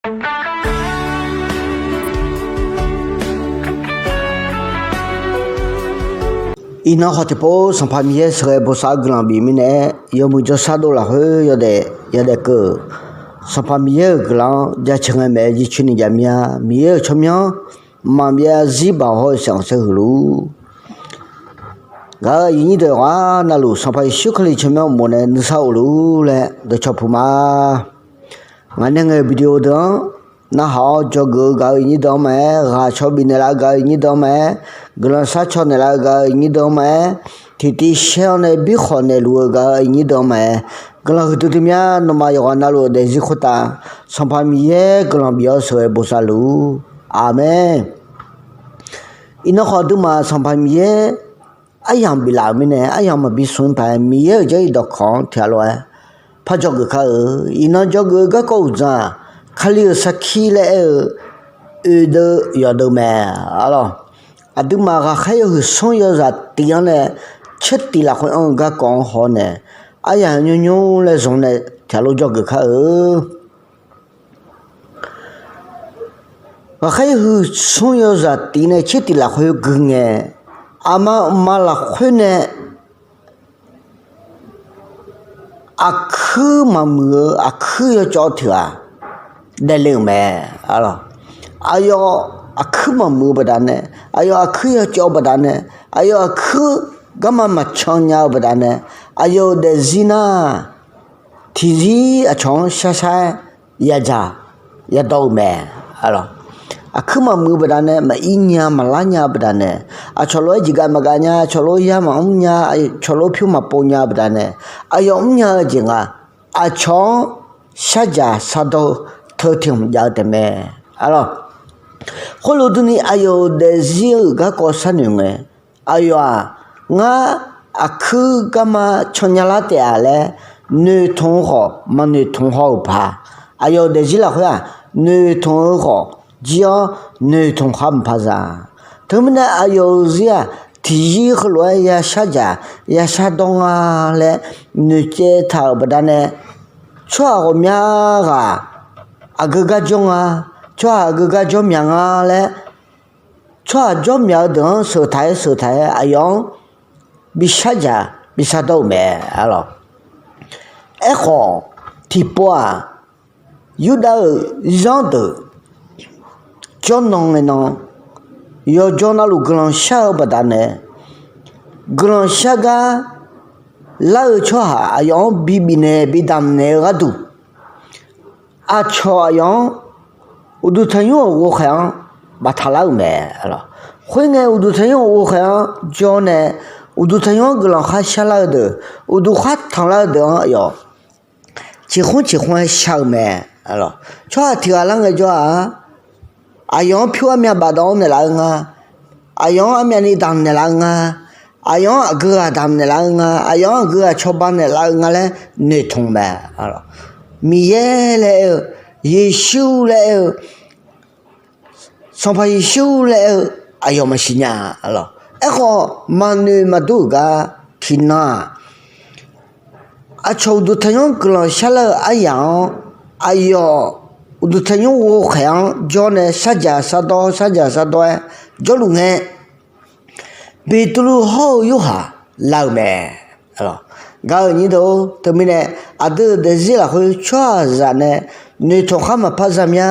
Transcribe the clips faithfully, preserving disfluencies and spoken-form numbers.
Iqnan khawf tiqpov Sanqpaq Miqyaer sheuqghae bosav-eu guiqlanq bif mirnae, yawmuiq jawrshar dov lafkhoer yawdaef yadaef keuv-euq Sanqpaq Miqyaer-euq guiqlanq-anr jaceuq ngae maeq-aer jircoer ni jav mir-a. Miqyaer-euq tsawrmyanr mqmaq byav zarzir baoq hawr-eu saeq-anr saerhuiq luf-ur. Gaq-euq aqyuif nyir deuq yawqghaq navluf Sanqpaq Yeqsur Kali tsawrmyanr uqmov nae nuisar of luf-ur laer dawqcawq puq ma. Ngaq nae ngaeq-euq video deuq-anr narhaq-awr dzawgeuf-eu gaq-euq aqyuif nyir deuq-anr maqaer, ghaq caw bifnaeq laf-eu gaq-euq aqyuif nyir deuq-anr maqaer, guiqlanq shar caw naeqlaf-eu gaq-euq aqyuif nyir deuq-anr maqaer, tiqtiv shaer-awr nae birkhawf naeqluf-eu gaq-euq aqyuif nyir deuq-anr maqaer, guiqlanq huiqdui dui mya nawmaf yawqghaq navluf-eu daefzir khoertav Sanqpaq Miqyaer guiqlanq bif-awr sheuqghae bosav luf-ur. Aqmeq. Iqnan khawf aqduimaf Sanqpaq Miqyaer aryamq biflaf-euq mirnae, aryamq maqbi smq paq-aer Miqyaer-euq jarlif dawqkawq-anr tiqghaq lof-aer par dzawgeuf kar-eu. Iqnan dzawgeuf-eu garkawv uqdzan-aq, Kali-euq sarkir laer aer-eu oedeuv yawqdeuv mae. Arlawq, aqduimaf ghaqkhaer yawhuiq smr yawzaq tiv-anr nae tsertif lafkhoer anr-eu garkawv-anr haw-awr nae, aryamq nymr nymr laer zmq nae tiqghaq lof dzawgeuf kar-eu. Ghaqkhaer yawhuiq smr yawzaq tiv nae tsertif lafkhoer gui ngae, aqma uqma lafkhoer nae aqkuir maqmuiq-eu aqkuir yawcawv tiq ghaq daefle-euq mae. Aqyawf aqkuir maqmuiq-eu baqdanae, aqyawf aqkuir yawcawv-eu baqdanae, aqyawf aqkuir garma maqcan nya-eu baqdanae, aqyawf-euq daefzir nar tiqzir aqcawq-anr sharshar-aer yadzaq yadawr-eu mae. Aqkuir maqmuiq-eu baqdanae, maqir nya maqlar nya-eu baqdanae, aqcawq lof-aer jeqgaf maqgaf nya, aqcawq lof-aer yar maqmr nya, aqcawq lof-aer pyur maqpov nya-eu baqdanae, aqyawf mr nya-eu jeq nga, aqcawq-anr shardzaq shardawr-eu teu tiq hmq jav-eu taefmae. Aqlawq, khoerlof durni aqyawf-euq daefzir-euq garkawv sharnoeq ngae, aqyawf-aq, ngar aqkuir garma cannya lar taef-a laer noeqtmq-eu khawf maqnoeqtmq haw-euq paq, aqyawf-euq daefzir lafkhoer-aq, noeqtmq-eu khawf jir-awr noeqtmq khar maqpar za. Teumirnae aqyawf-euq zir-aq, tiqzir heulof-aer yashar dzaq yashar dawr nga laer noeqcaev taq-euq baqdanae, tsawrhaq ghawqmya ghaq aqgeu gar jawr nga, tsawrhaq aqgeu gar jawr myaq nga laer, tsawrhaq jawr myaq-eu deuq-anr sheuq taq-aer sheuq taq-aer aqyawf-anr bishar dzaq bishar dawr-euq mae. Aqlawq, aerkhawf, tiqpov-aq, Yurdav-euq zanrdeuq jawrnan ngae nan yawjawr navluf guiqlanq shar-eu baqdanae, guiqlanq shar gar lar-eu tsawrhaq aqyawf-anr bi bifnaeq bi damqnaeq-eu gharduq, aqcawq aqyawf-anr uqduq tanqnymr-euq ghovkhaeq-anr baftaq lar-euq mae. Khoerngae uqduq tanqnymr-euq ghovkhaeq-anr jawr nae, uqduq tanqnymr-anr guiqlanq khar sharlar-eu deuq, uqduq khar tanqlar-eu deuq-anr aqyawf ciqkhmr ciqkhmr-aer shar-eu mae. Tsawrhaq tiq ghaq lar ngaejawr-aq, aqyawf-anr pyur armyav bafdawv-anr naeqlaf-eu nga, aqyawf-anr armyavni damq naeqlaf-eu nga, aqyawf-anr aqgeu ghaq damq naeqlaf-eu nga, aqyawf-anr aqgeu ghaq cawba naeqlaf-eu nga laer noeqtmq mae. Miqyaer laer aer-eu, Yeqsur laer aer-eu, Sanqpaq Yeqsur laer aer-eu aqyawf maqsiq nya. Aerkhawf, maqnoeq maqdur-euq gar tiqnan-aq, aqcawq uqduq tanqnymr guiqlanq sharlar-eu aryaq-anr, aqyawf uqduq tanqnymr ghovkhaeq-anr jawr nae shardzaq shardawr shardzaq shardawr-aer jawrluf ngae, Beqtuvluv hawr-eu Yorhaq lar-euq mae. Gaq-euq nyir deuq-or, teumirnae aqdui-euq daefzir lafkhoer tsawrhaqzaq nae noeqtmq khar maqpar za mya,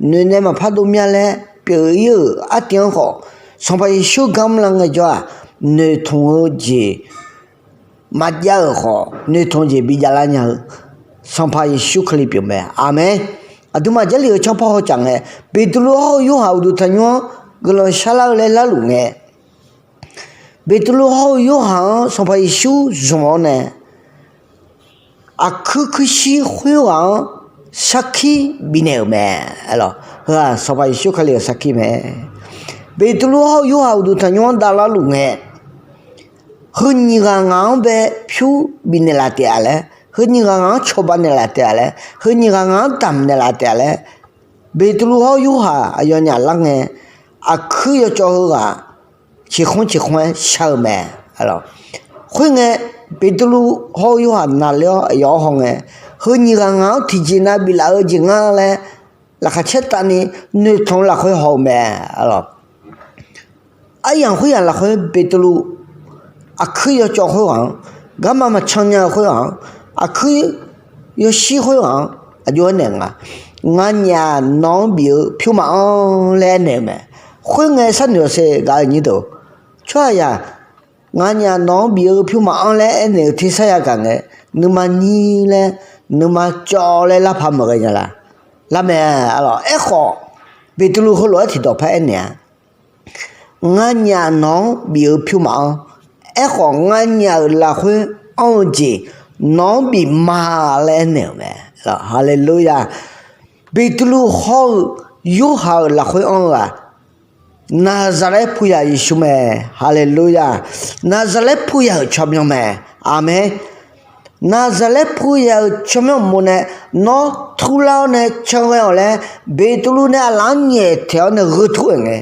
noeqnaeq maqpar dov mya laer pyeuf-ir-euq artiv-anr khawf, Sanqpaq Yeqsur garmr lar ngaejawr-aq, noeqtmq-eu jeq maqjav-euq khawf, noeqtmq-eu jeq bijavlar nya-eu Sanqpaq Yeqsur Kali pyeuf mae. Aqmeq. Aqduimaf Jarlif-eu canr par hawcaf ngae, Beqtuvluv hawr-eu Yorhaq uqduq tanqnymr-anr guiqlanq sharlar-eu laer larluf ngae, Beqtuvluv hawr-eu Yorhaq-anr Sanqpaq Yeqsur zmq-awr nae, aqkuir kuirshir khoerghaq-anr sarkir bifnaeq-euq mae. Heu-aq Sanqpaq Yeqsur Kali-euq sarkir mae. Beqtuvluv hawr-eu Yorhaq uqduq tanqnymr-anr davlarluf ngae, heu nyiq ghaq ngaq-anr bae pyur bifnaeq laf taef-a laer, heu nyiq ghaq ngaq-anr cawba naeqlaf taef-a laer, heu nyiq ghaq ngaq-anr damq naeqlaf taef-a laer, Beqtuvluv hawr-eu Yorhaq aqyawfnyaf lar ngae, aqkuir yawcawv heughaq ciqkhmr ciqkhmr-aer shar-eu mae. Khoerngae, Beqtuvluv hawr-eu Yorhaq naqler-awr aqyawf-anr hawngae, heu nyiq ghaq ngaq-anr tiqjeq nav biflaf-eu jeq nga laer laqkhaq caer tavni noeqtanq lafkhoer haw-eu mae. Aryamq khoeryamq lafkhoer Beqtuvluv aqkuir yawcawv khoerghaq-anr, garma maqcan nya-eu khoerghaq-anr, aqkuir yawshir khoerghaq-anr aqjox aernaeq nga, nganyaf nawq-anr bif-eu pyur maqanr laer aernaeq-eu mae. Khoerngae sharnoeq-awq ser gaq-eu nyir deuq, tsawrhaqzaq nganyaf nawq-anr bif-eu pyur maqanr laer aernaeq-eu tersar yagaq ngae, nuima nyir laer, nuima cawv laer larpaq maqghae nya la? Larmae. Aerkhawf, Beqtuvluv heulof-aer tiqdawq par aernaeq-a, nganyaf nawq-anr bif-eu pyur maqanr. Aerkhawf, nganyaf-euq lafkhoer anr-eu jeq nawq-anr bif ma laer aernaeq-euq mae. Haleluya! Beqtuvluv hawr-eu Yorhaq-euq lafkhoer anr-eu-aq, Naqzaqlaer puqyaq Yeqsur mae. Haleluya! Naqzaqlaer puqyaq-euq tsawrmyanr mae. Aqmeq. Naqzaqlaer puqyaq-euq tsawrmyanr uqmov nae nawr turlar-awr nae cangae-awq laer, Beqtuvluv nae aqlaf-anr nyaeftaeq-awr nae gheu tur-euq ngae,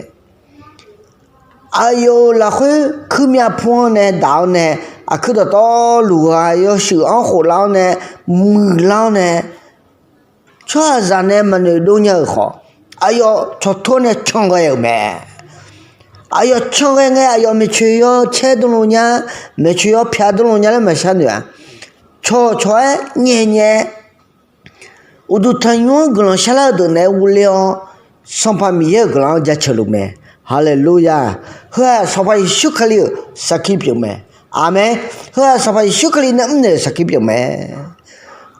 aqyawf-euq lafkhoer kuirmyav pu-anr nae daq-awr nae, aqkuir dawqtawvluf ghaq yawshuif-anr khoflar-awr nae, muiqlar-awr nae, tsawrhaqzaq nae maqnoeq dov nya-euq khawf, aqyawf cawqtur-awr nae canghae-euq mae. Aqyawf canghae ngae, aqyawf maeqtsoeq yawcaer dmluf nya, maeqtsoeq yawpyaq dmluf nya laer maqshar noeq-a. Cawqcawq-aer nyaenyae, uqduq tanqnymr-anr guiqlanq sharlar-eu deuq naeq-aer ghofle-awr, Sanqpaq Miqyaer-euq guiqlanq-anr jaceuq luf mae. Haleluya! Heu-aq Sanqpaq Yeqsur Kali-euq sarkir pyeuf mae. Aqmeq. Heu-aq Sanqpaq Yeqsur Kali nae mrnaeq-euq sarkir pyeuf mae.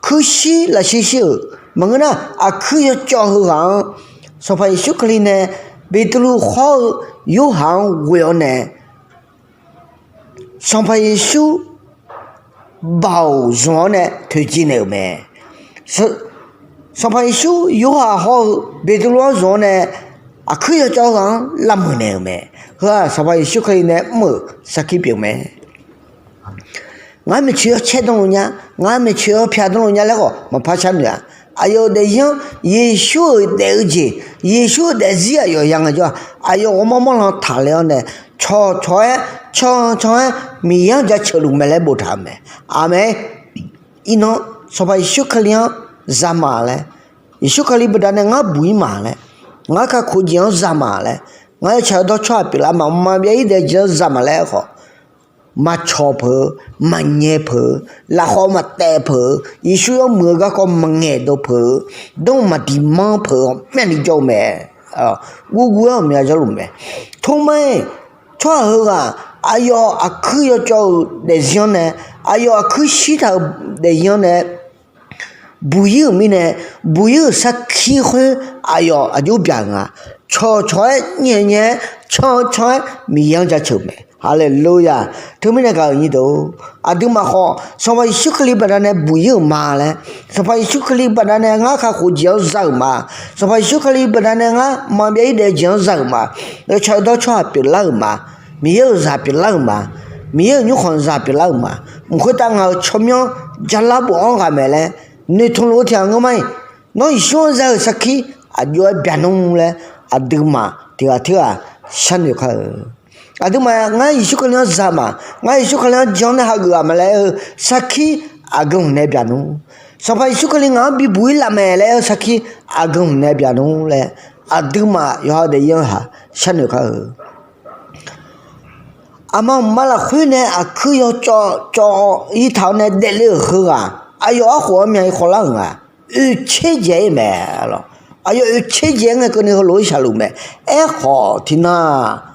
Kuirshir lafshir shir-euq maqngeur nar, aqkuir yawcawv heughaq-anr Sanqpaq Yeqsur Kali nae Beqtuvluv hawr-eu Yorhaq-anr ghoe-awr nae, Sanqpaq Yeqsur baoq zmq-awr nae toeqciv naeq-euq mae. Sanqpaq Yeqsur Yorhaq hawr-eu Beqtuvluv-anr zmq-awr nae, aqkuir yawcawv ghaq-anr lavmuiq naeq-euq mae. Heu-aq Sanqpaq Yeqsur Kali nae mr-euq sarkir pyeuf mae. Ngar maeqtsoeq yawcaer dmluf nya, ngar maeqtsoeq yawpyaq dmluf nya laer khawf maqpar sharnoeq-a. Aqyawf-euq daefzir-anr, Yeqsur-euq daef-eu jeq, Yeqsur-euq daefzir aqyawf ya ngae jawr-aq, aqyawf ghawrmawr mawr lan taqle-awr nae, cawqcawq-aer, cancan-aer Miqyaer-anr jaceuq luf mae laer boftaq-euq mae. Aqmeq. Iqnan Sanqpaq Yeqsur Kali-anr za ma laer, Yeqsur Kali baqdanae ngar buq-ir ma laer, ngar kakhof jeq-anr za ma laer, ngar yawtsaq yawdawr tsawrhaq pyeuflar ma, mqmaq byav-ir daef-eu jeq-anr za ma laer aerkhawf, maqcawq peuq-eu, maqnyae peuq-eu, lafkhawf maqtaef peuq-eu, Yeqsur yawmuiq-eu garkawv maqngaeq dov peuq-eu, danr maqdiq manr peuq-eu ghawqmyani jawr-eu mae. Guvguv-aer ghawqmya jawrluf mae. Tormar-iq, tsawrhaq heughaq aqyawf aqkuir yawcawv-euq daefzir-anr nae, aqyawf aqkuir shirtaq-euq daefzir-anr nae buq-ir-euq mirnae, buq-ir-euq sarkir khoer aqyawf aqjox byaq nga. Cawqcawq-aer nyaenyae-aer cancan-aer Miqyaer-anr jaceuq mae. Haleluya! Teumirnae gaq-euq nyir deuq, aqduimaf khawf Sanqpaq Yeqsur Kali baqdanae buq-ir-euq ma laer, Sanqpaq Yeqsur Kali baqdanae ngar kakhof jeq-anr za-euq ma, Sanqpaq Yeqsur Kali baqdanae ngar maqbyav-ir daef-eu jeq-anr za-euq ma, yawtsaq yawdawr tsawrhaq pyeuflar-euq ma, Miqyaer-euq zaq pyeuflar-euq ma, Miqyaer-euq nymrkhanq zaq pyeuflar-euq ma, mq khoertav ngaq-euq tsawrmyanr jalar bof-anr ghaq mae laer noeqtmq luf-eu tiq ghaq ngeur mar-iq, nawr Yeqsur-anr za-euq sarkir aqjox-aer byaq nmr laer aqduimaf tiq ghaq tirghaq sharnoeq kar-eu. Aqduimaf ngar Yeqsur Kali-anr za ma, ngar Yeqsur Kali-anr jan-anr nae hageuf-aq ma laer aer-eu sarkir aqgeu hmq nae byaq nmr. Sanqpaq Yeqsur Kali ngaq-anr bibuq-ir laf mae laer aer-eu sarkir aqgeu hmq nae byaq nmr laer aqduimaf yawqha-eu daefzir-anr haq sharnoeq kar-eu. Aqma mqma lafkhoer nae aqkuir yawcawv cawv-ir taq-awr nae daefle-euq heughaq aqyawf arkhof armya-ir khawvlar-euq nga. Oeqtser jaeq-ir mae. Aqyawf oeqtser jaeq-aer ngae keuvni heulof-aer shaqluf mae. Aerkhawf tiqnan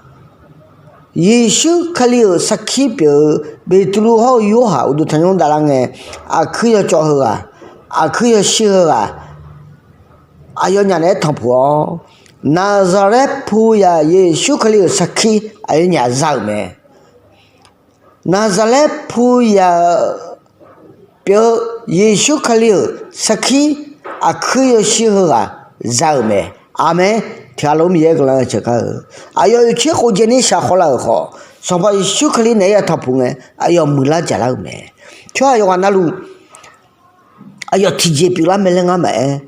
Yeqsur Kali-euq sarkir pyeuf-eu Beqtuvluv hawr-eu Yorhaq uqduq tanqnymr davlar ngae, aqkuir yawcawv heughaq, aqkuir yawshir heughaq, aqyawfnyaf naeq-aer tanqpuq-awr, Naqzaqlaer puyaq Yeqsur Kali-euq sarkir aqyawfnyaf za-euq mae. Naqzaqlaer puyaq pyeuf-eu Yeqsur Kali-euq sarkir aqkuir yawshir heughaq za-euq mae. Aqmeq. Tiqghaq lof Miqyaer guiqlanq-anr ceuq kar-eu. Aqyawf oeqtser khof jaeq ni shaq khawvlaf-euq khawf, Sanqpaq Yeqsur Kali naeq-aer ya tanqpuq ngae, aqyawf muiqlar jaqlar-euq mae. Tsawrhaq yawqghaq navluf aqyawf tiqjeq pyeuflar mae laer ngar maqaer.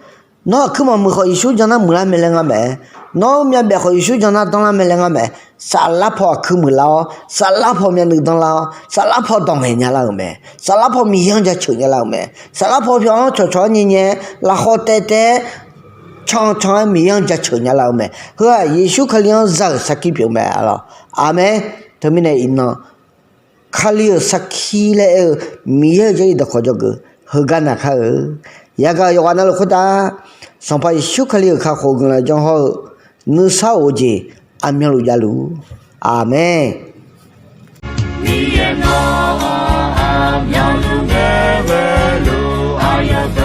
Nawr aqkuir maqmuiq khawf Yeqsur jan nar muiqlar mae laer ngar maqaer. Nawr myavbaef khawf Yeqsur jan nar danrlar mae laer ngar maqaer. Saflar paw aqkuir muiqlar-awr, saflar paw myavnuiv danrlar-awr, saflar paw dawq ngaeq nyalar-euq mae. Saflar paw Miqyaer-anr jaceuq nyalar-euq mae. Saflar paw pyawq-anr cawqcawq-aer nyae nyae, lafkhawv taev taev-aer cancan-aer Miqyaer-anr jaceuq nya laf-eu mae. Heu-aq Yeqsur Kali-anr za-euq sarkir pyeuf-eu mae lawq. Aqmeq. Teumirnae iqnan Kali-euq sarkir laer aer-eu Miqyaer-euq Jarlif dawqkawq dzawgeuf heugar naq kar-eu. Yagaq-euq yawqghaq navluf khoertav Sanqpaq Yeqsur Kali-euq kakhof guiqlanq janr hawr-eu nuisar of-eu jeq aqmyanluf javluf-ur. Aqmeq. Miqyaer nawr aqmyanluf ngae ghaeluf aqyawf